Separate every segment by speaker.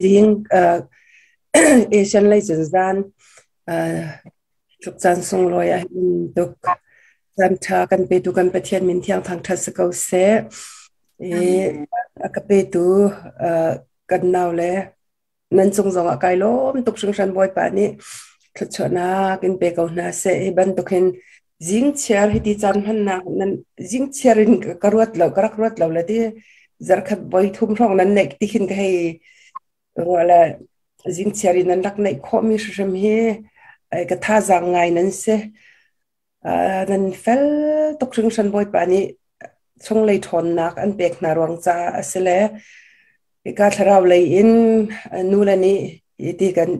Speaker 1: Zing Asian lei cun zan tluk caan sunglawi ah hin tuk caan ṭha kan petu kan Pathian min thiang thangṭhat si ko seh. I a ka petu kan nau le nan cung zongah kai lawm tuk hringhran. Bawipa nih thluachuahnak in pe ko hna seh. Hi bantuk hin zingchiar hiti caan hmannak nan zingchiar in ka ruat lo, ka rak ruat lo le ti zarkhat voi thum hrawng nan neih ti khin ka hei ruah le zingchiar in nan rak neih khawhmi hrimhrim hi ka thazaang ngai nan si. Nan fel tuk hringhran. Bawipa nih chunglei ṭhawnnak an pek hna ruang caah a si le hika thlarau lei in nu le nih ti kan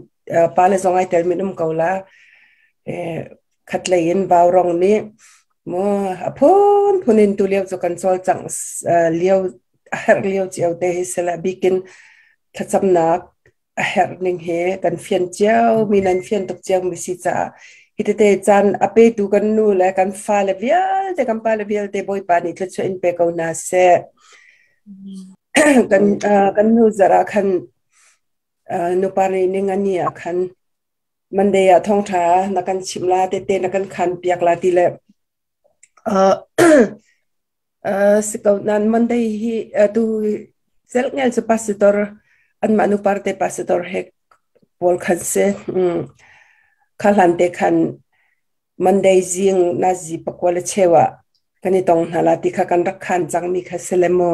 Speaker 1: pa le zong ai tel min um ko la. Khatlei in vaurong nih mu a phunphun in tu lio cu kan cawlcangh lio a herh lio cio te hi sila bikin thlacamnak a herh ning he kan fian cio mi nan fian tuk cio mi si caah hi tete caan a petu kan nu le kan fale vialte, kan pale vialte Bawipa nih thluachuah in pe ko hna seh. Kan nu zarh ah khan nupa nih ning ani ah khan Monday ah thawngṭha na kan chimh la, tete na kan khan piak la ti le si ko nan Monday hi tu celngel cu pastor anmah nu parte pastor he pawl khan si. Kha hlan te khan Monday zing nazi pakua le cheu ah kan i tong hna la ti kha kan rak khan cangmi kha si le mu.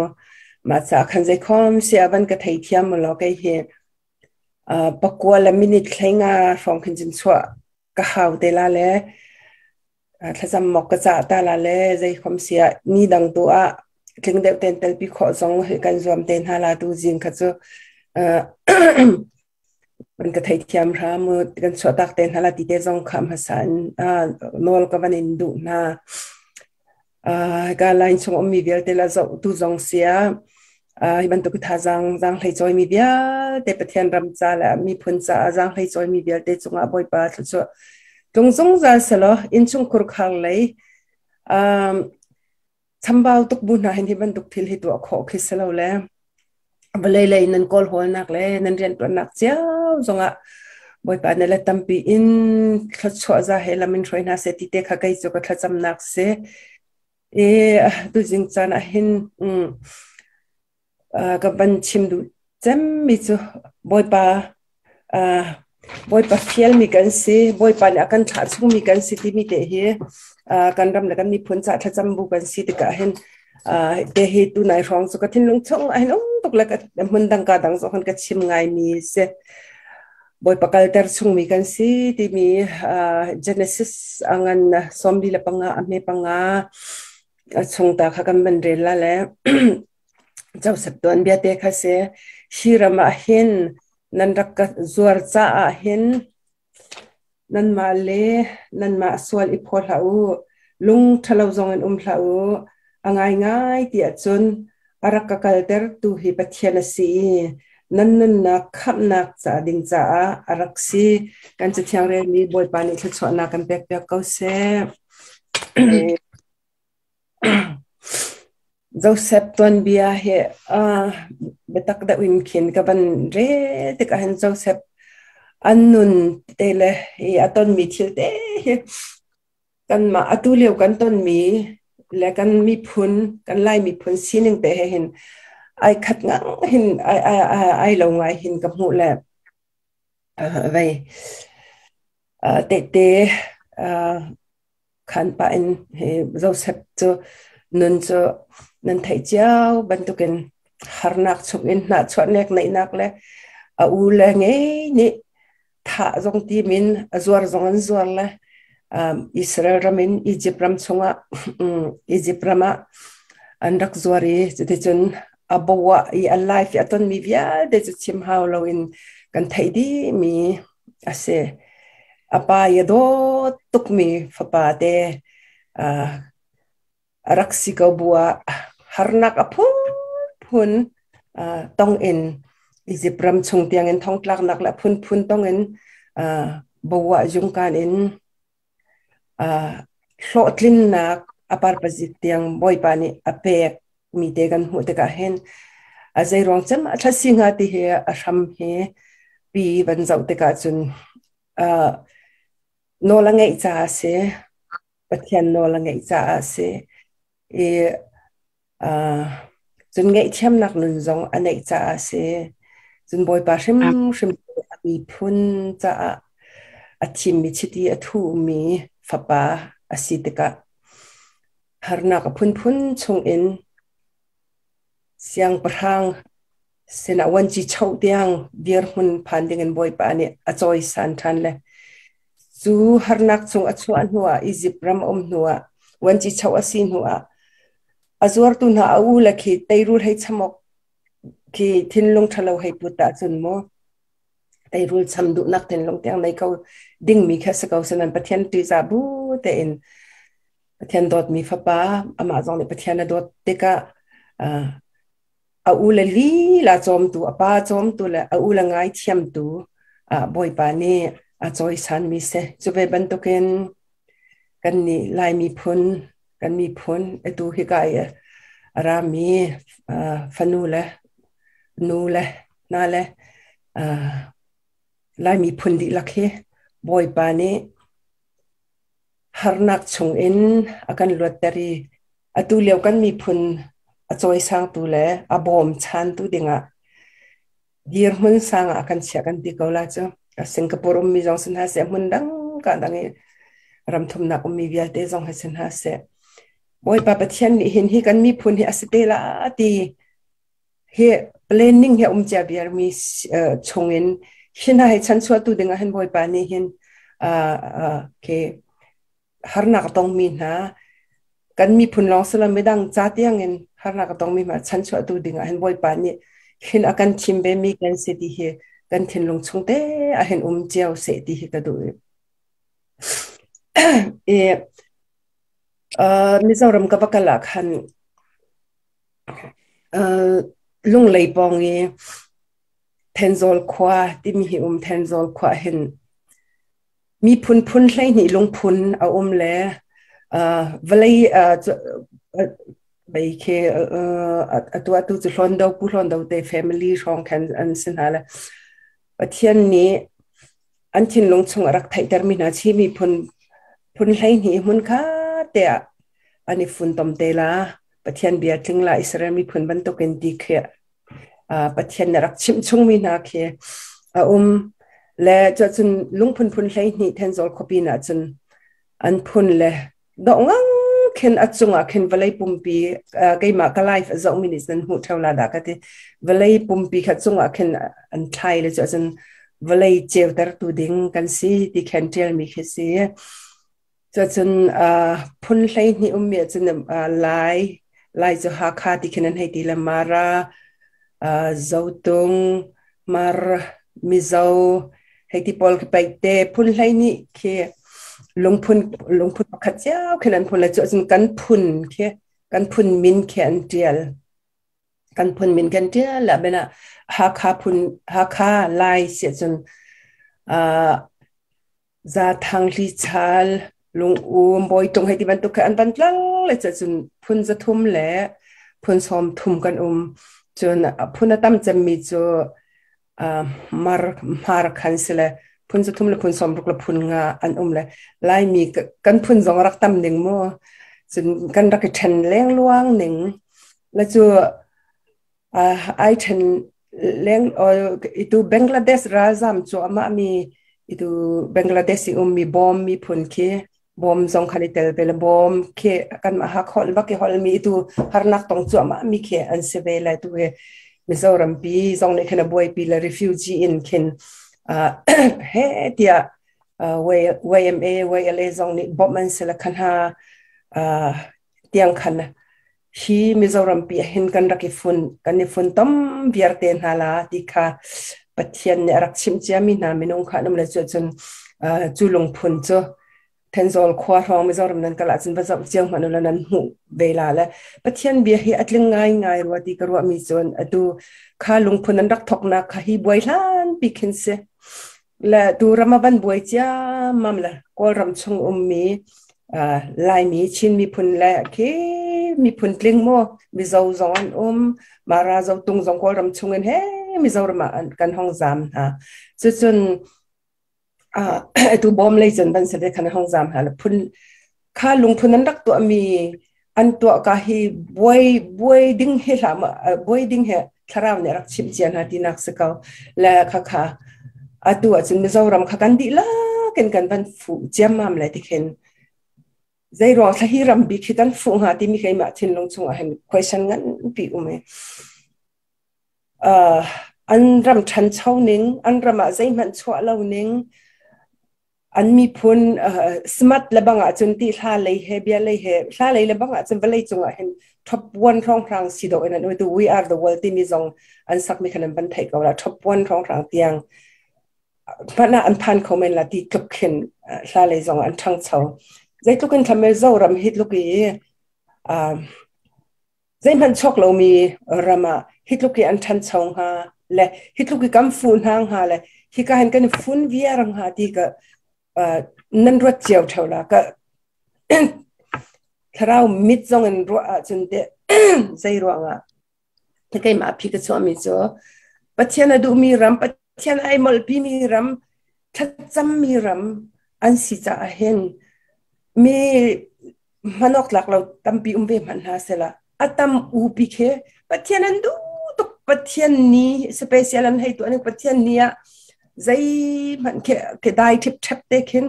Speaker 1: Mah caah khan zeikhom si ah van ka theithiam mu law kei hi pakua le minute 15 hrawng khin cun chuah ka hau te la le thlacam mok ka cah ta la le zeikhom si ah ni dang tu ah tling deuh ten telpi khawh zong hi kan zuam te hna la. Tu zing kha cu kan ka theithiam hram mu, kan chuahtak te hna la ti te zong kha hmasa in nawl ka van in duh hna. Ka line chung ummi vialte la zoh tu zong sia hi bantuk thazaang zaanghlei cawimi vialte, Pathian ram ca le miphun caah zaanghlei cawimi vialte cungah Bawipa thluachuah tlung zungzal selaw innchungkhur khar lei chambau tuk bu hna hin hi bantuk thil hi tuah khawh khi si lo le vawlei lei nan kawl hawlnak le nan rianṭuannak cio zongah Bawipa na le tampi in thluachuah za he lam in hruai hna seh ti te kha kei cu ka thlacamnak si. E tuzing caan ah hin ka van chim duh cemmi cu Bawipa Bawipa fialmi kan si, Bawipa nih a kan thlah chungmi kan si timi te hi kan ram le kan miphun caah thlacam bu kan si tikah hin te hi tunai hrawng cu ka thinlung chung ah hin um tuk le hmun dang ka dang zong ka chim ngaimi si. Bawipa kalter chungmi kan si timi Genesis a ngan 45 a hme panga chung ta kha kan van rel la le Joseph tuanbia te kha si. Hi ram ah hin nan rak ka zuar caah hin nanmah le nanmah sual i phaw hlah u, lung ṭhalo zong in um hlah u. A ngaingai ti ahcun a rak ka kaltertu hi Pathian a si i nan nunnak khamhnak ca ding caah a rak si. Kan Cathiang relmi Bawipa nih thluachuahnak kan pekpiak ko seh. Joseph tuanbia hi biatak deuh in khin ka van rel tikah hin Joseph an nun te le hi a tonmi thil te hi kanmah atu lio kan tonmi le kan miphun, kan Lai miphun sining te he hin ai khat ngang hin ai ai ai lo ngai hin ka hmuh le vei tehte khan pah in hi Joseph cu nun cu nan theih cio bantukin harnak chungin hnahchuahnek neihnak le a u le ngei nih thah zong timin a zuar zong an zuar le Israel ram in Egypt ram chungah Egypt ram ah an rak zuar i cuticun a boah i a life i a tonmi vialte cu chim hau loin kan theih dihmi a si. A pa i a dawt tukmi fapa te a rak si ko bu ah harnak a phunphun tong in Izipt ram chung tiangin thongtlaknak le a phunphun tong in boah jungkan in hlawhtlinnak a parpazik tiang Bawipa nih a pek mi te kan hmuh tikah hin A zeiruang cem a ṭhat si hnga ti hi a hram hi pi van zoh tikah cun nawl a ngeih caah a si. Pathian nawl a ngeih caah a si. I cun ngaihthiamnak nun zong a neih caah a si. Cun Bawipa hrimhrim a miphun caah a thimmi chiti a thuhmi fapa a si tikah harnak a phunphun chungin siangpahrang sinah vuanci choh tiang dirhmun phan dingin Bawipa nih a cawisan ṭhan le cu harnak chung a chuah hnuah Izipt ram a um hnuah vuanci choh a si hnuah a zuartu hna a u le khi teirul hei cham awk khi thinlung ṭhalo hei put ahcun mu teirul cham duhnak thinlung tiang nei ko dingmi kha si ko sinan Pathian ṭihzah bu tein Pathian dawtmi fapa amah zong nih Pathian a dawt tikah a u le lila cawmtu, a pa cawmtu le a u le ngaithiamtu Bawipa nih a cawisanmi si. Cu ve bantukin kannih Lai miphun, kan miphun atu hika i a rami fanu le nu le hna le Lai miphun dihlak hi Bawipa nih harnak chungin a kan luatter i atu lio kan miphun a cawisangtu le a bawmchantu dingah dirhmun sang ah a kan chiah kan ti ko la cu. Singapore ummi zong si hna seh, hmun dang ka dang i ramthumnak ummi vialte zong hi si hna seh. Bawipa Pathian nih hin hi kan miphun hi a si te la ti hi planning hi a um cia viarmi chungin hi hna hi chanchuahtu dingah hin Bawipa nih hin ke harnak a tongmi hna kan miphun lawng si lo midang ca tiangin harnak a tongmi hna chanchuahtu dingah hin Bawipa nih hin a kan thim ve mi kan si ti hi kan thinlung chung te ah hin um cio seh ti hi ka duh. I Mizoram ka va kal ah khan Lunglei pawng i Thenzawl khua timi hi um. Thenzawl khua hin miphun phun 12 lungphun a um le vawlei bei khi atu atu cu Hlawndo Pu Hlawndo te family hrawng khan an si hna le Pathian nih an thinlung chung a rak theihtermi hna Chin miphun phun 12 hmun kha te ah an i funtom te la. Pathian bia tling la Israel miphun bantukin ti khi Pathian nih rak chimh chungmi hna khi a um le cun lungphun phun 12 Thenzawl khuapi na cun an phun le dawh ngang khin a cungah khin vawlei pumpi keimah ka life a zohmi nih cun hmuh theo la dah ka ti vawlei pumpi kha cungah khin an thlai le cu cun vawlei ceutertu ding kan si ti khen ṭialmi khi si. Cuacun phun 12 ummi ahcun Lai, Lai cu Hakha ti khin an hei ti le Mara, Zotung, Mar, Mizo, hei ti pawl khi paihte phun 12 khi lungphun lungphun pakhat cio khin an phun le cuacun kan phun khi kan phun min khi an ṭial. Kan phun min kan ṭial ah ben ah Hakha phun Hakha Lai si ahcun Zathang, Hlichal, Lung-um, Bawitung hei ti bantuk kha an van tlang le cun phun 300 le phun 30 kan um. Cun phun a tam cemmi cu mar, hmar khan si le phun 300 le phun 60 le phun 5 an um le Laimi kan phun zong a rak tam ning mu. Cun kan rak i ṭhen lengluang ning. Le cu Ai ṭhen leng itu Bangladesh ralzam cuahmah mi itu Bangladesh i ummi Bawm miphun khi Bawm zong khan i tel ve le Bawm khi kanmah Hakha bak i holhmi itu harnak tong cuahmah mi khi an si ve le tu hi Mizoram pi zong nih khin a buaipi le refugee in khin he tiah YMA YLA zong nih bawmh an si le khan ha tiang khan hi Mizoram pi ah hin kan rak i fun kan i fun tom viar te hna la ti kha Pathian nih a rak chimh ciami hna minung kha an um le cu cun cu lungphun cu Thenzawl khua hrawng Mizoram nan kal ahcun va zoh cio hmanh ula nan hmuh ve la le Pathian bia hi a tling ngai ngai rua ti ka ruahmi cun atu kha lungphun an rak thoknak kha hi buai hlan pi khin si le tu ram a van buai ciammam le Kawlram chung ummi Laimi Chin miphun le khi Miphun tling maw Mizo zong an um, Mara Zotung zong Kawlram chungin he Mizoram ah kan hong zaam hna. Cucun atu bawm lei cun van si te khan hong zaam hna le phun kha lungphun an rak tuahmi an tuah ka hi buai buai ding he hlah ma buai ding he thlarau nih rak chimh cia hna tinak si ko le kha kha atu ahcun Mizoram kha kan dihlak in kan van fuh ciammam le tikhin zeiruang thla hi ram bik hi kan fuh hnga timi keimah thinlung chungah hin question nganpi um e. An ram ṭhancho ning, an ram ah zeihmanh chuah lo ning, an miphun smart le bang ahcun ti hla lei he bia lei he hla lei le bang ahcun vawlei cungah hin top one hrawnghrang si dawh in an um. We Are the World timi zong an sakmi khan an van theih ko la. Top one hrawnghrang tiang hmanh ah an phan kho men la ti tluk khin hla lei zong an ṭhangcho. Zeitluk in thlamel Zoram hi tluk i zeihmanh chuak lomi ram ah hi tluk i an ṭhancho hnga le hi tluk i kan fuh hna hnga le hika hin kan i fun viar hnga ti ka nan ruat cio ṭheo la. Ka thlarau mit zong in ruah ahcun teh zei ruangah keimah phi ka chuahmi cu Pathian a duhmi ram, Pathian ai molhpimi ram, thlacammi ram an si caah hin mi hman awk tlak lo tampi um ve hmanh hna sehla a tam upi khi Pathian an duh tuk. Pathian ni special an hei tuah ning, Pathian ni ah zeihmanh khi khi dai ṭhip ṭhep te khin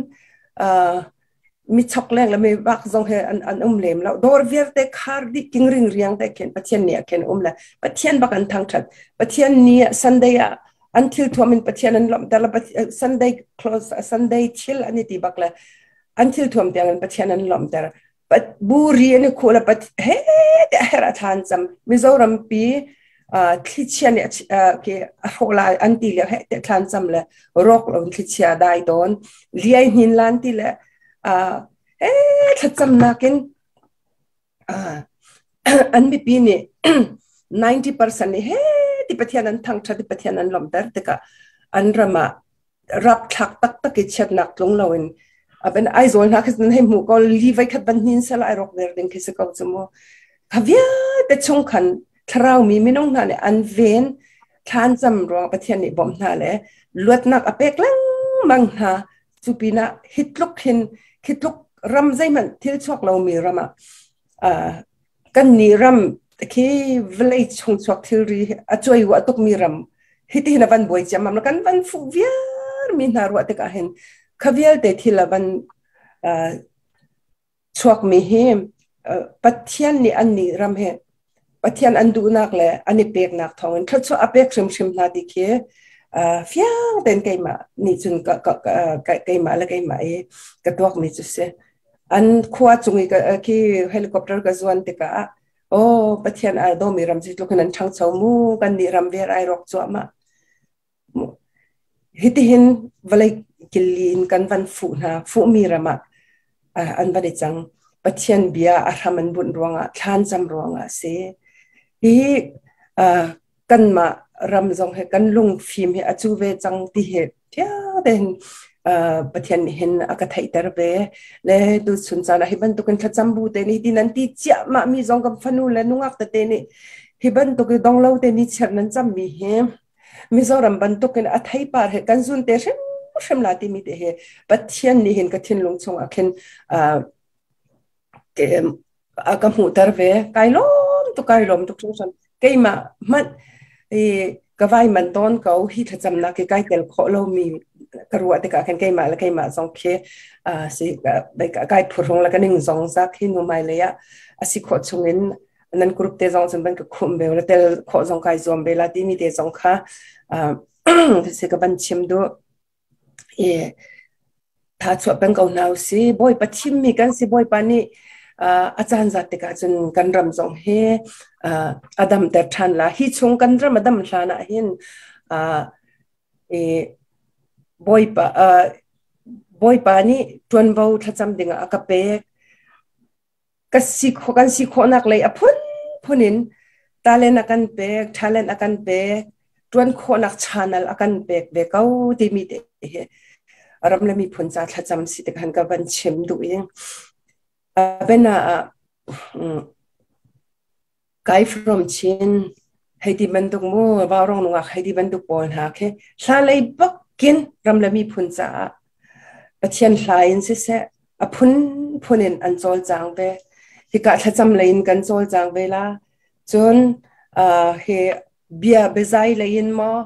Speaker 1: mi chok leng le mi vak zong he an um lem lo. Dawr vialte khar dih king ring riang te khin Pathian ni ah khin um le Pathian bak an thangṭhat. Pathian ni ah, Sunday ah an thil thuam in Pathian an lawmhter le Sunday close, Sunday thil an i ti bak le an thil thuam tiang in Pathian an lawmhter. Buri an i khuh le he te a herh a thlan cam. Mizoram pi thlichia nih ke a hrawh lai an ti le he te thlan cam le rawk lo thlichia dai tawn liai hnin lan ti le he thlacam nakin an mipi nih 90% nih he ti Pathian an thangṭhat ti Pathian an lawmhter tikah an ram ah rapthlak taktak i chiatnak tlung loin aben Aizawl hna khi nan hei hmuh ko. Li vai khat van hnin sela ai rawk ver ding khi si ko cu mu. Kha vialte chung khan thlarau mi minung hna nih an ven thlan cam ruang Pathian nih bawmh hna le luatnak a pek lengmang hna. Cu pinah hitluk hin hitluk ram zeihmanh thil chuak lomi ram ah kan nih ram khi vawlei chung chuak thilri a cuai wa tukmi ram hitihin a van buai ciammam kan van fuh viar mi hna ruah tikah hin kha vialte thil a van chuakmi hi Pathian nih an nih ram hi Pathian an duhnak le an i peknak thawngin thluachuah a pek hrimhrim hna ti khi fiang tein keimah nih cun keimah le keimah i ka tuakmi cu si. An khua cung i khi helicopter ka zuan tikah, oh, Pathian ai dawmi ram si tluk in an ṭhangcho mu, kan nih ram ver ai rawk cuahmah. Hitihin vawlei killi in kan van fuh hna, fuhmi ram ah an van i cang. Pathian bia a hram an bunh ruangah, thlan cam ruangah a si. Hihi kanmah ram zong hi kan lungfim hi a cu ve cang ti hi fiang tein Pathian nih hin a ka theihter ve. Le tu chun caan ah hi bantukin thlacam bu te nih ti nan ti ciahmah mi zong kan fanu le nungak tete nih hi bantuk i donglo te ni chiar nan cam mi hi Mizoram bantukin a theipar he kan zun te hrimhrim la timi te hi Pathian nih hin ka thinlung chungah khin a ka hmuhter ve. Kai lawm tuk, kai lawm tuk hringhran. Keimah hmanh i ka vai man tawn ko hi thlacamnak hi kai tel khawh lomi ka ruah tikah khin keimah le keimah zong khi si kai phurhung le ka ning zong zak hi nu mai lei ah a si khawh chungin nan group te zong cun van ka khumh ve la, tel khawh zong kai zuam ve la timi te zong kha si ka van chim duh i tha chuah peng ko hna usih. Bawipa thimmi kan si. Bawipa nih a caan zat tikah cun kan ram zong hi a damter ṭhan la. Hi chung kan ram a dam hlan ah hin i Bawipa Bawipa nih ṭuanvo thlacam dingah a ka pek. Ka si khawh kan si khawhnak lei a phunphun in talent a kan pek, talent a kan pek, ṭuan khawhnak channel a kan pek ve ko timi te hi ram le miphun ca thlacam si te khan ka van chim duh i bena ah. Kai from Chin hei ti bantuk mu Vaurawng nungak hei ti bantuk pawl hna khi hla lei bakin ram le miphun caah Pathian hla in siseh a phunphun in an cawlcang ve. Hika thlacam lei in kan cawlcang ve la. Cun hi bia biazai lei in maw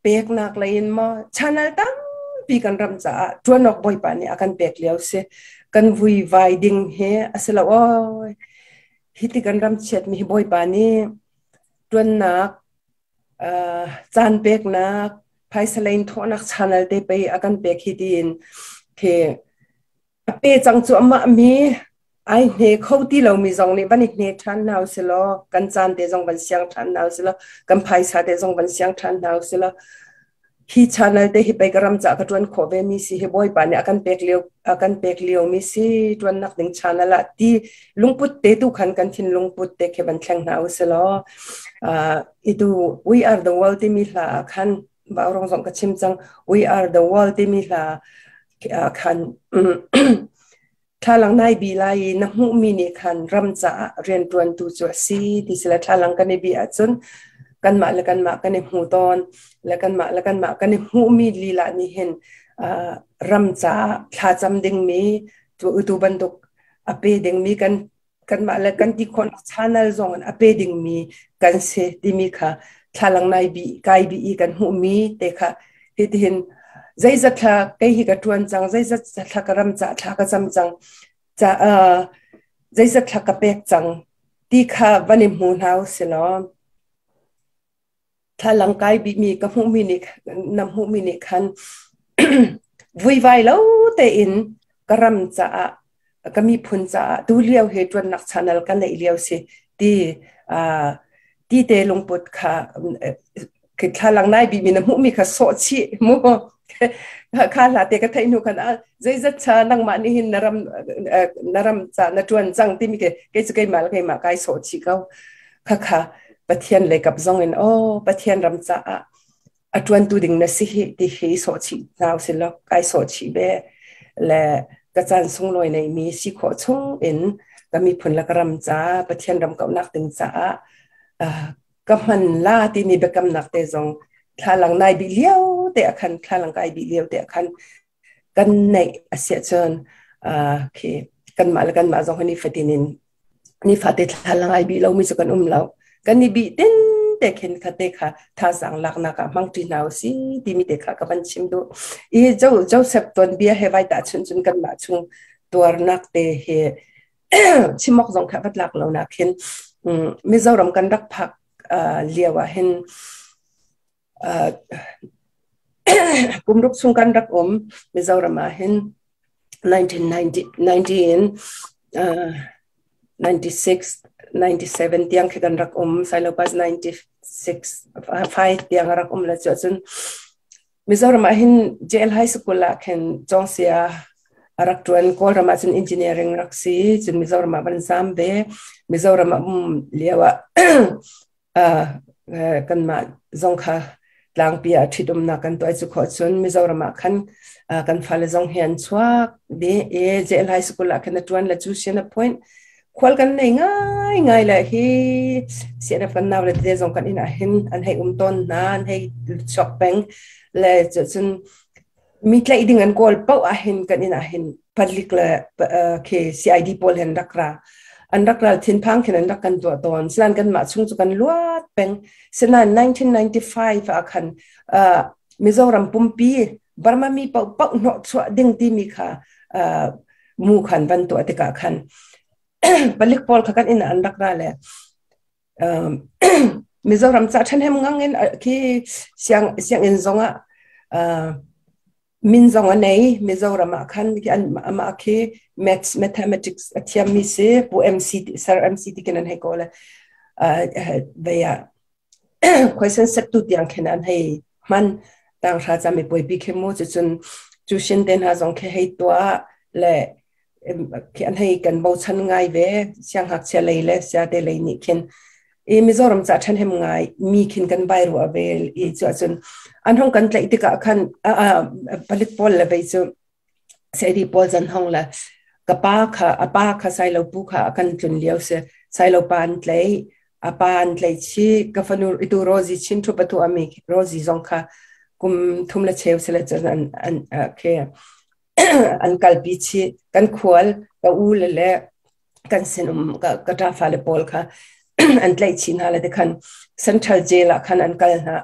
Speaker 1: peknak lei in maw channel tampi kan ram caah ṭuan awk Bawipa nih a kan pek lio si. Kan vuivai ding hi a si lo oi. Hi ti kan ram chiatmi hi Bawipa nih ṭuannak caan peknak phaisa lei in thawhnak channel te pei a kan pek hi tiin khi a pe cang cu amah mi ai hne kho ti lomi zong nih van i hne ṭhan hna usih law kan caan te zong van siang ṭhan hna usih law kan phaisa te zong van siang ṭhan hna usih law hi channel te hi pei ka ram ca ka ṭuan khawh ve mi si hi Bawipa nih a kan pek lio a kan pek lio mi si ṭuannak ding channel ah ti lungput te tu khan kan thin lungput te khi van thleng hna usih law itu We Are the World timi hla ah khan Vaurawng zong ka chim cang We Are the World timi hla khan Thlalang nai bi lai i na hmuhmi nih khan ram caah rianṭuantu cu a si ti si le thlalang kan i bih ahcun kanmah le kanmah kan i hmu tawn le kanmah le kanmah kan i hmuhmi lila nih hin ram caah thlacam dingmi tu bantuk a pe dingmi kan kanmah le kan ti khawhnak channel zong in a pe dingmi kan si timi kha thlalang nai bi kai bi i kan hmuhmi te kha hitihin zeizat thla kei hi ka ṭuan cang zeizat thla ka ram ca thla ka cam cang ca zeizat thla ka pek cang ti kha van i hmu hna usih law thlalang kai bikmi ka hmuhmi nih na hmuhmi nih khan vuivai lo tein ka ram caah ka miphun caah tu lio hi ṭuannak channel ka neih lio si ti ti te lungput kha thlalang nai bikmi na hmuhmi kha sawh chih mu kha hla te ka theih hnu khan zeizat cha nangmah nih hin na ram na ram ca na ṭuan cang timi ke kei cu keimah le keimah kai sawh chih ko Khakha Pathian lei kap zong in aw Pathian ram caah a ṭuantu ding na si hi ti hi sawh chih hna usih law kai sawh chih ve le ka caan sunglawi neimi si khawh chung in ka miphun le ka ram ca Pathian ram kauhnak ding caah ka hman la timi biakamnak te zong thlalang nai bih lio te ah khan thlalang kai bih lio te ah khan kan neih a si ahcun khi kanmah le kanmah zong hi nifatin in nifate thlalang ai bih lomi cu kan um lo. Kan i bih tin te khin kha te kha thazaang laknak ah hmang ṭi hna usih timi te kha ka van chim duh. I Joseph tuanbia he vai tahchunh cun kanmah chung tuarnak te hi chim awk zong kha va tlak lo nak hin Mizoram kan rak phak lio ah hin kum ruk chung kan rak um Mizoram ah hin 1990 in 96 97 tiang khi kan rak um Sailopas 96 5 tiang rak um la cu cun Mizoram ah hin JL High School ah khin Chawngsia a rak ṭuan. Kawlram ah cun engineering rak si. Cun Mizoram ah van zam ve. Mizoram ah um lio ah kanmah zong kha tlangpi ah ṭhitumnak kan tuah cu khawh cun Mizoram ah khan kan fale zong hi an chuak dih i JL High School ah khin a ṭuan le cu sian a point khual kan nei ngai ngai le hi CNF kan nau le tete zong kan inn ah hin an hei um tawn hna an hei chuak peng le cun mi tlaih ding an kawl paoh ah hin kan inn ah hin palik le khi CID pawl hin rak ra an rak ral thinphang khin an rak kan tuah tawn sinan kanmah chung cu kan luat peng sinan 1995 ah khan Mizoram pumpi Burma mi paoh paoh hnawh chuah ding timi kha mu khan van tuah tikah khan palik pawl kha kan inn ah an rak ra le Mizoram ca ṭhahnem ngang in khi siang sianginn zong ah min zong a nei Mizoram ah khan amah khi maths mathematics a thiammi si pu MC Sir MC ti kin an hei ko le vei ah question set tu tiang khin an hei hman tang hra ca mi puai pi khi mu cucun tuition te hna zong khi hei tuah le khi an hei kan bochan ngai ve siangngakchia lei le siate lei nih khin i Mizoram ca ṭhahnem ngai mi khin kan vai ruah ve i cu ahcun an hong kan tlaih tikah khan palik pawl le vei cu seri pawl zan hong le ka pa kha a pa kha sailo pu kha a kan tlun lio si sailo pa an tlaih. A pa an tlaih chih. Ka fanu itu Rosie Chin Thup a tuahmi Rosie zong kha kum thum le cheu sile cun an an okay an kalpi chih. Kan khual ka u le le kan sinum ka ka ṭafa le pawl kha an tlaih chih hna le ti khan Central Jail ah khan an kal hna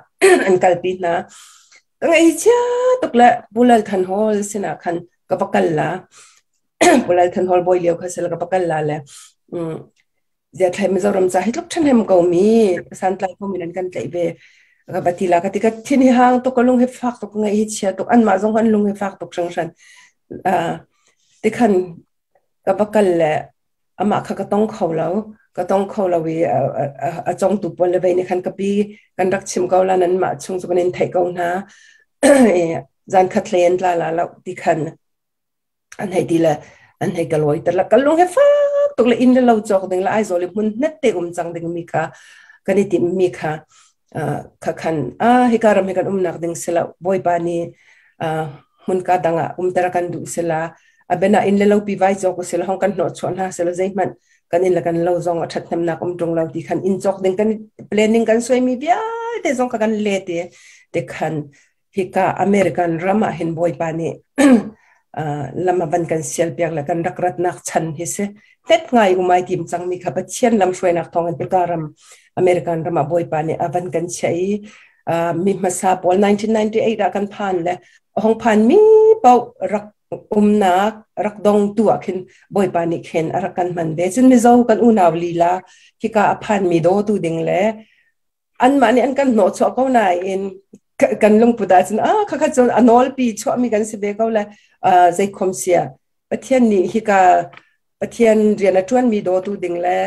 Speaker 1: an kalpi hna. Ka ngaihchia tuk le Pu Lal Than Hawl sinah khan ka va kal la. Pu Lal Than Hawl bawi lio kha sila ka va kal la le zia thlai Mizoram ca hi tluk ṭhahnem ko mi santlai ko mi nan kan tlaih ve ka va ti la ka ti ka thin hi hang tuk ka lung hi fak tuk ka ngaih hi chia tuk anmah zong an lung hi fak tuk hringhran. Tikhan ka va kal le amah kha ka tong kho lo ka tong kho lo i a congtu pawl le vei nih khan ka pi kan rak chim ko la nan mah chung cu kan in theih ko hna i zan khat hlei an tla la lo ti khan an hei ti le an hei ka lawi ter la ka lung he fak tuk le inn le lo cawk ding le Aizawl i hmun hnet te um cang ding mi kha kan i timh mi kha kha khan a hika ram hi kan umnak ding sila Bawipa nih hmun ka dang ah umter kan duh sila a bena inn le lo pi vai cawk usila hong kan hnawh chuah hna sila zeihmanh kan inn le kan lo zong a ṭhathnemnak um ṭung lo ti khan inn cawk ding kan planning kan suaimi vialte zong kha kan let i te khan hika American ram ah hin Bawipa nih lam a van kan sial piak le kan rak ratnak chan hi si hnet ngai umai tim cangmi kha Pathian lam hruainak thawng in hika ram American ram ah Bawipa nih a van kan chiah i mi hmasa pawl 1998 ah kan phan le hong phan mi paoh rak umnak rak dong tu ah khin Bawipa nih khin a rak kan hman ve. Cun Mizo kan unau lila hika a phan mi daw tu ding le anmah nih an kan hnawh chuah ko nain kan lungput ah cun ah khakha cun a nawlpi chuahmi kan si ve ko le zeikhom sia Pathian nih hika Pathian rian a ṭuanmi dawtu ding le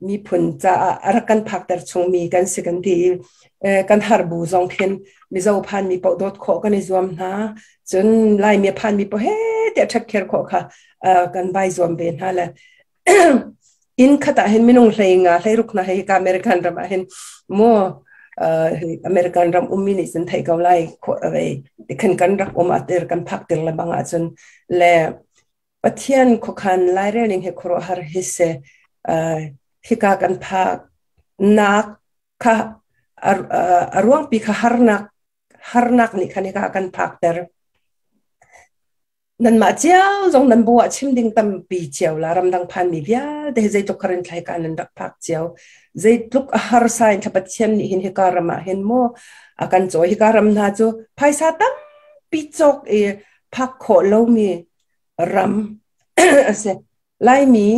Speaker 1: miphun caah a rak kan phakter chungmi kan si kan ti i kan har bu zong khin Mizo phanmi paoh dawt khawh kan i zuam hna. Cun Laimi a phanmi paoh he tiah ṭhetkher khawh kha kan vai zuam ve hna le inn khat ah hin minung hlei nga hlei ruk hna hei ka American ram ah hin mu American ram ummi nih cun thei ko lai khan kan rak um atir kan phak tir le bang ahcun le Pathian khuakhan lairel ning hi khuaruahhar hi si. Hika kan phak nak kha a ruangpi kha harnak harnak nih khan hika kan phakter. Nanmah cio zong nan bu ah chim ding tampi cio la ramdang phanmi vialte hi zeitluk kharin thlai ka nan rak phak cio. Zeitluk a harsa in thla Pathian nih hin hika ram ah hin mu a kan cawi. Hika ram hna cu phaisa tampi cawk i phak khawh lomi ram a si. Laimi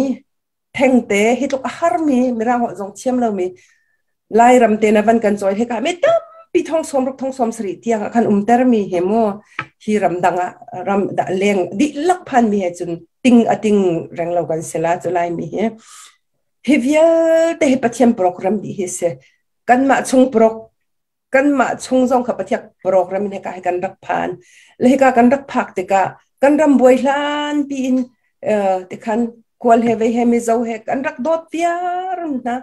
Speaker 1: thengte hi tluk a harmi Mirang holh zong thiam lomi Lairam te na van kan cawi hika mi tampi thong sawm ruk thong sawm sarih tiang ah khan umtermi he mu hi ram dang ah ram da leng dihlak phan mi he cun ting a ting reng lo kan si la cu Laimi hi hi vialte hi Pathian program dih hi si kanmah chung prok kanmah chung zong kha Pathian program in hika hi kan rak phan le hika kan rak phak tikah kan ram buai hlan piin tikhan kual he vei he Mizo he kan rak dawt viar hna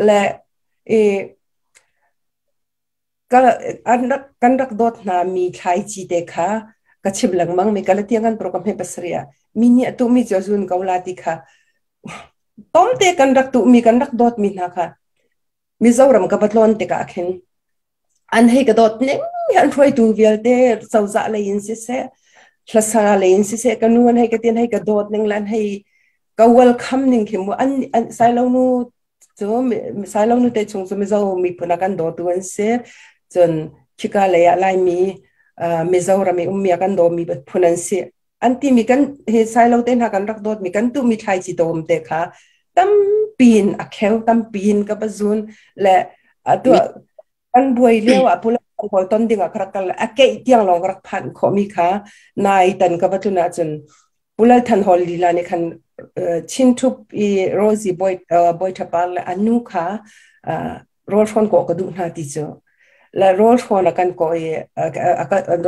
Speaker 1: le i kan rak dawt hna mi thlaici te kha ka chim lengmang mi kalatiang kan program he pasarih ah mi nih a tuhmi cu a zun ko la ti kha tomte kan rak tuhmi kan rak dawt mi hna kha Mizoram ka va tlawn tikah khin an hei ka dawt ning an hruaitu vialte cozah lei in siseh hlasa lei in siseh ka nu an hei ka tin hei ka dawt ning le an hei ka welcome ning khi mu an an Sailo nu cu Sailo nu te chung cu Mizo miphun a kan dawtu an si cun khika lei ah Laimi Mizoram i ummi a kan dawmi phun an si an timi kan he sailo te hna kan rak dawtmi kan tuhmi thlaici dawm te kha tampiin a kheu tampiin ka bazun le atu kan buai lio ah pula pawl ton ding ah ka rak kal a keih tiang lawng ka rak phan khawhmi kha nai tan ka va tlun ahcun Pulal Than Hall lila nih khan Chin Thup i Rosie boy boy thapar le anu kha rawl hrawn kawh ka duh hna ti cu le rawl hrawn a kan kawh i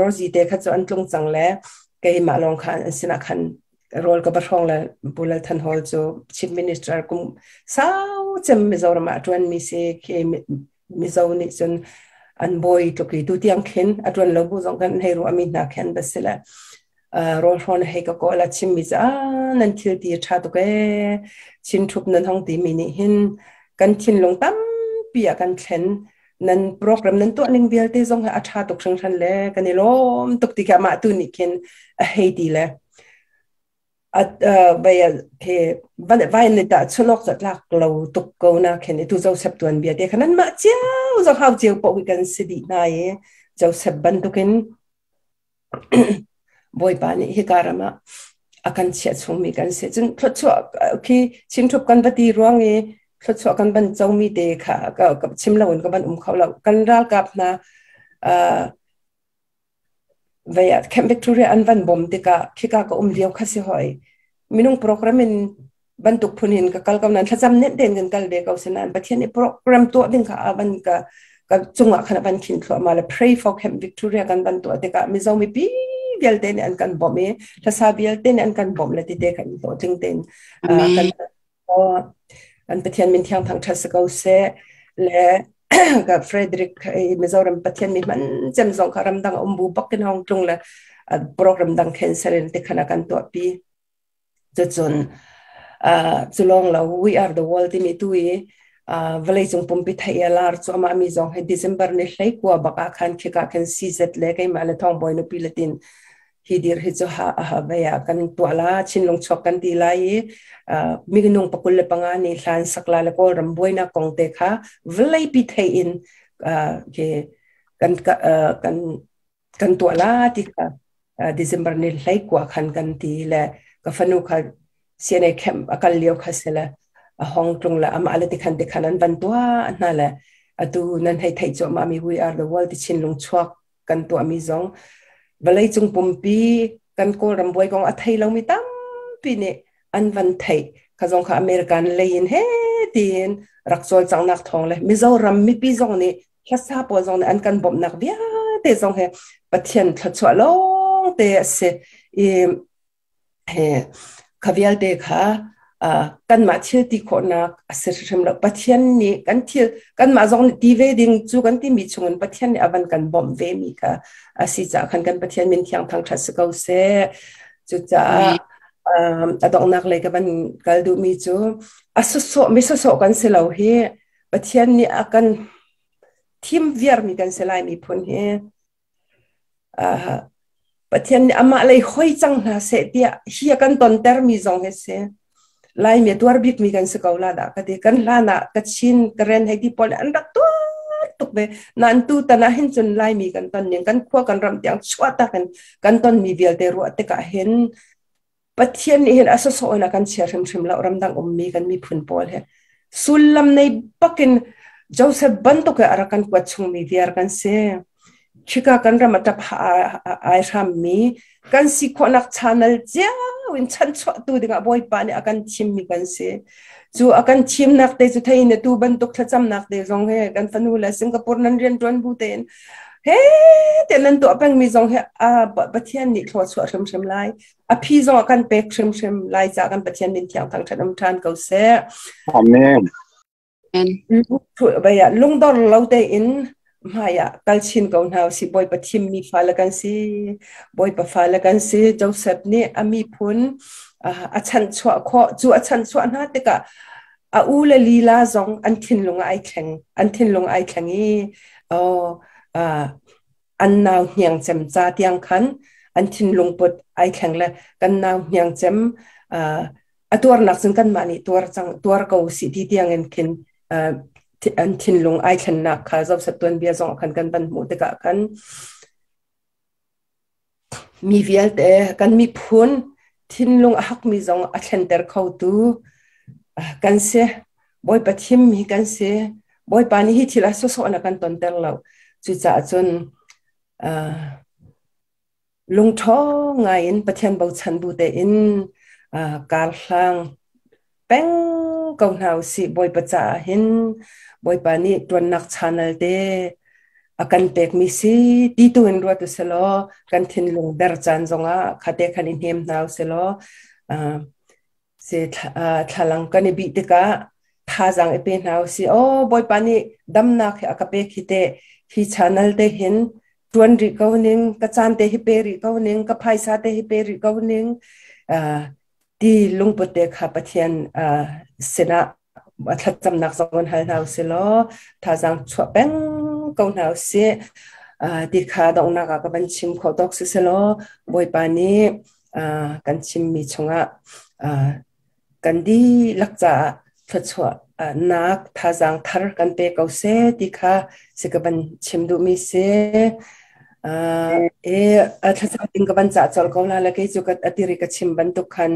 Speaker 1: Rosie te kha cu an tlung cang le keimah lawng kha an sinah khan rawl ka va hrawng le Pu Lal Than Hawl cu Chief Minister kum sau cem Mizoram ah a ṭuanmi si khi Mizo nih cun an bawi tluk i tu tiang khin a ṭuan lo bu zong kan hei ruahmi hna khin va si le rawl hrawn hei ka kawl a chimmi cu ah nan thil ti a ṭha tuk ee Chin Thup nan hong timi nih hin kan thinlung tampi tampi a kan thlen. Nan program nan tuah ning vialte zong hi a ṭha tuk hringhran le kan i lawm tuk ti kha mah tu nih khin a hei ti le he vai ni ta chunok za tlak lo tuk ko na khin tu Joseph tuan bia te kha nan mah cio zong hau cio po kan si dih hna i Joseph bantukin Bawipa nih hika ram ah a kan chiah chungmi kan si. Cun thluachuah khi chimthup kan va ti ruang i thluachuah kan van comi te kha ka chim loin ka van um kho lo. Kan ralkap hna vei ah Camp Victoria an van bom tikah khika ka um lio kha si hoi. Minung program in bantuk phun in ka kal ko nain thlacam nenh tein kan kal ve ko sinain Pathian i program tuah ding kha a van ka ka cungah khan a van khin thluahmah le Pray for Camp Victoria kan van tuah tikah Mizo mipi vialte nih an kan bawmh i hlasa vialte nih an kan bawmh le tite kan hlawhtling tein kan kan Pathian min thiang thangṭhat si ko seh. Le ka Frederick Mizoram Pathian mi hman cem zong kha ramdang um bu bakin hong tlung le program dang cancel in te khana kan tuah pi. Cucun cu lawng lo We Are the World timi tu i vawleicung pumpi theih a lar cuahmah mi zong hi December ni 19 bak ah khan khika khan CZ le keimah le Thawngbawi nupi le tin hi dir hi cu ha ha vei ah kan tuah la Chinlung chuak kan ti lai i minung 25 nih hlan sak la le Kawlram buainak kong te kha vawleipi thei in kan kan kan tuah la ti kha December ni 19 khan kan ti le ka fanu kha CNA camp a kal lio kha si le a hong tlung le amah le tikhan tikhan an van tuah hna le atu nan hei theih cuahmah mi We Are the World ti Chinlung chuak kan tuahmi zong vawleicung pumpi kan Kawlram buai kong a thei lomi tampi nih an van theih kha zong kha American lei in he tiin rak cawlcanghnak thawng le Mizoram mipi zong nih hlasa pawl zong nih an kan bawmhnak vialte zong he Pathian thluachuah lawng te a si i he kha vialte kha kanmah thil ti khawhnak a si hrim lo. Pathian nih kan thil kanmah zong nih ti ve ding cu kan timi chungin Pathian nih a van kan bawmh ve mi kha a si caah khan kan Pathian min thiang thangṭhat si ko seh. Cucaah a donghnak lei ka van kal duhmi cu a sawsawh mi sawsawh kan si lo hi. Pathian nih a kan thim viarmi kan si lai miphun hi. Pathian nih amah lei hoi cang hna seh tiah hi a kan tontermi zong hi si. Laimi a tuar bikmi kan si ko la dah ka ti. Kan hlan ah Kachin, Karen hei ti pawl an rak tuar tuk ve. Nain tu tan ah hin cun Laimi kan ton ning, kan khua kan ram tiang chuah tak in kan tonmi vialte ruah tikah hin Pathian nih hin a sawsawh in a kan chia hrimhrim lo. Ramdang ummi kan miphun pawl he sullam nei bakin Joseph bantuk he a rak kan kuat chungmi viar kan si. Khika kan ram a tap ai hrammi kan si khawhnak channel cio in chanchuahtu dingah Bawipa nih a kan thimmi kan si. Cu a kan thimnak te cu thei na tu bantuk thlacamnak te zong he kan fanu le Singapore nan rian ṭuan bu tein he te nan tuah pengmi zong he Pathian nih thlua chuah hrimhrim lai. A phi zong a kan pek hrimhrim lai ca kan Pathian min thiang thangṭhat um ṭhan ko seh.
Speaker 2: Amen.
Speaker 1: Baya lungdor lo tein hmai ah kal chin ko hna usih. Bawipa thimmi fale kan si. Bawipa fale kan si. Joseph nih a miphun a chanhchuah khawh. Cu a chanhchuah hna tikah a u le lila zong an thinlung ai thleng. An thinlung ai thleng i oh, an nau hniang cem ca tiang khan an thinlung put ai thleng le kan nau hniang cem a tuarnak cun kanmah nih tuar cang tuar ko si ti tiang in khin an thinlung ai thlennak kha Joseph tuanbia zong khan kan van hmuh tikah khan mi vialte kan miphun thinlung a hakmi zong a thlenter khotu kan si. Bawipa thimmi kan si. Bawipa nih hi thil a sawsawh na kan tonter lo. Cucaah cun lungṭhawng ngai in Pathian bochan bu tein kar hlang peng ko hna usih. Bawipa caah hin Bawipa nih ṭuannak channel te a kan pekmi si ti tu in ruat usilaw kan thinlung der caan zongah khate khan i hnem hna usilaw se thlalang kan i bih tikah thazaang i pe hna usih. Aw, Bawipa nih damnak hi a ka pek hi teh, hi channel te hin tuan rih ko ning, ka caan te hi pe rih ko ning, ka phaisa te hi pe rih ko ning, ti lungput te kha Pathian sinah Thlacamnak zong in hal hna usih law thazaang chuah peng ko hna usih. Ti kha donghnak ah ka van chim khawh tawk si selaw Bawipa nih kan chimmi chungah kan dihlak caah thluachuahnak thazaang thar kan pe ko seh ti kha si ka van chim duhmi si. E thlacam ding ka van cah colh ko la le kei cu ka atiri ka chim bantuk khan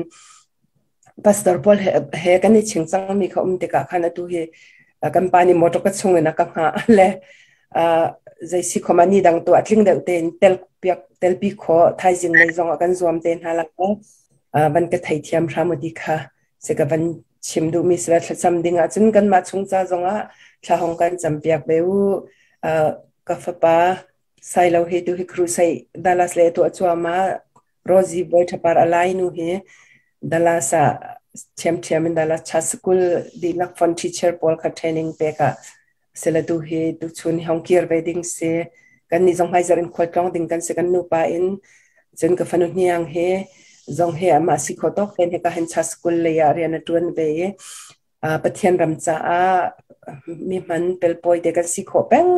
Speaker 1: pastor pawl he kan i ching cangmi kha um tikah khan atu hi kan pa nih motor ka chung in a ka hngah le zei si khom ani dang tu a tling deuh tein tel piak telpi kho thaizing lei zong ah kan zuam te hna la van ka theithiam hram u ti kha se ka van chim duhmi sila thlacam ding ah cun kanmah chung ca zong ah thla hong kan cam piak ve u. Ka fapa Sailo hi tu hi crusade Dallas le tu chuama Rosie Boy Thapar alai nu hi Dallas ah thiamthiam in Dallas cha school dihlak fon teacher pawl kha training pek ah sila tu hi tu chun hong kir ve ding si. Kan nih zong hmaizarh in khualtlawng ding kan si kan nupa in. Cun ka fanu hniang he zong he amah si kho tawk ten he ka hen cha school lei ah rian a tuan ve i Pathian ram caah mi hman pelpawi te kan si khawh peng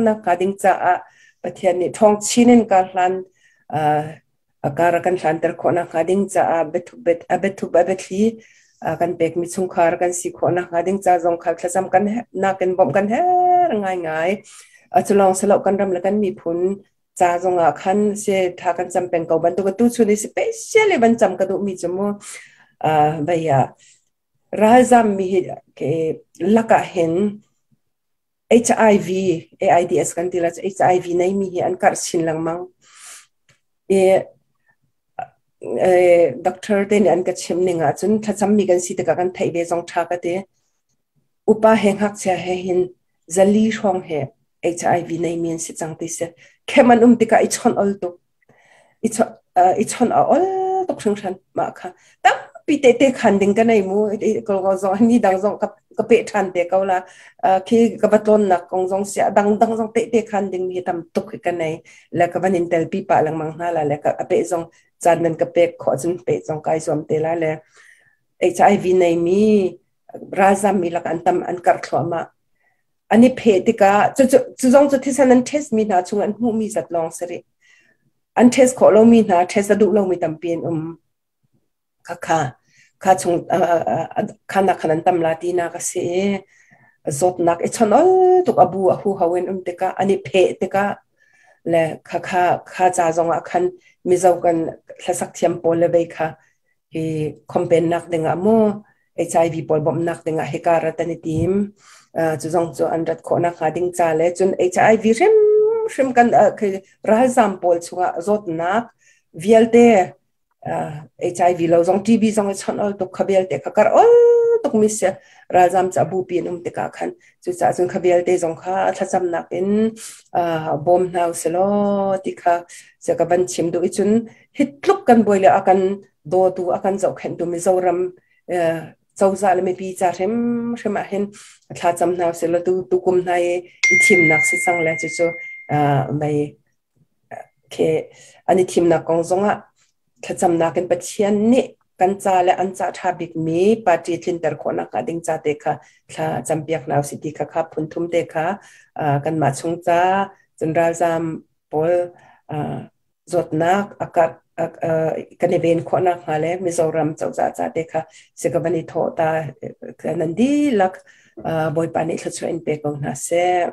Speaker 1: nak hnga ding caah Pathian nih ṭhawng chin in kar hlan kar a kan hlanter khawh nakhnga ding caah a biathup a biathli kan pekmi chungkhar kan si khawh nakhnga ding ca zong kha thlacam kan nakin bawmh kan herh ngaingai. Cu lawng si lo, kan ram le kan miphun ca zong ah khan si tha kan cam peng ko bantuk tu chun i specially van cam ka duhmi cu mu vei ah ralzam mi hi lakah hin HIV, AIDS kan ti la cu HIV neimi hi an karh chin lengmang. I doctor te nih an ka chim ning ahcun thlacammi kan si tikah kan theih ve zong ṭha ka ti. Upa he ngakchia he hin 400 hrawng he HIV neimi an si cang ti si. Khem an um tikah i chawnh ol tuk. I chawnh a ol tuk hringhran mah kha. Tampi tehte khan ding ka nei mu. Ko zong ni dang zong ka peh ṭhan te ko la. Khi ka va tlawnnak kong zong si a dang dang zong tehte khan ding hi tam tuk hi ka nei. Le ka van in telpi pah lengmang hna la le ka a peh zong caan nan ka pek khawh cun peh zong kai zuam te la le HIV neimi ralzam mi lak an tam an karh thluahmah. An i pheh tikah cu zong cu thisen an test mi hna chung an hmuhmi zat lawng si rih. An test khawh lomi hna, test a duh lomi tampi an um. Khakha kha chung kha nak khan an tam la tinak a si i zawtnak i chon ol tuk a bu a hu ho in um tikah an i pheh tikah le khakha kha ca zong ah khan Mizo kan hlasak thiam pawl le vei kha hi khompennak dingah mu HIV pawl bawmhnak dingah hika rat an i tim. Cu zong cu an rat khawhnak hnga ding ca le cun HIV hrimhrim kan ralzam pawl chungah zawtnak vialte HIV lo zong TB zong i chawnh ol tuk kha vialte kha kar ol tuk mi si. Ralzam ca bupi an um tikah khan cucaah cun kha vialte zong kha thlacamnak in bawm hna usih ti kha ka van chim duh i cun hi tluk kan buai le a kan dawtu a kan zohkhenhtu Mizoram cozah le mipi ca hrimhrim ah hin thlacam hna usih law tu tukum hna i i thimnak si cang le cucu mei khi an i thimnak kong zongah thlacamnak in Pathian nih kan ca le an ca ṭha bikmi party tlinter khawhnak hnga ding ca te kha thla campiak hna usih ti kha kha phun thum te kha kanmah chung ca cun ralzam pawl zawtnak kan i ven khawhnak hnga le Mizoram cozah ca te kha si ka van i thawh ta nan dihlak Bawipa nih thluachuah in pe ko hna seh.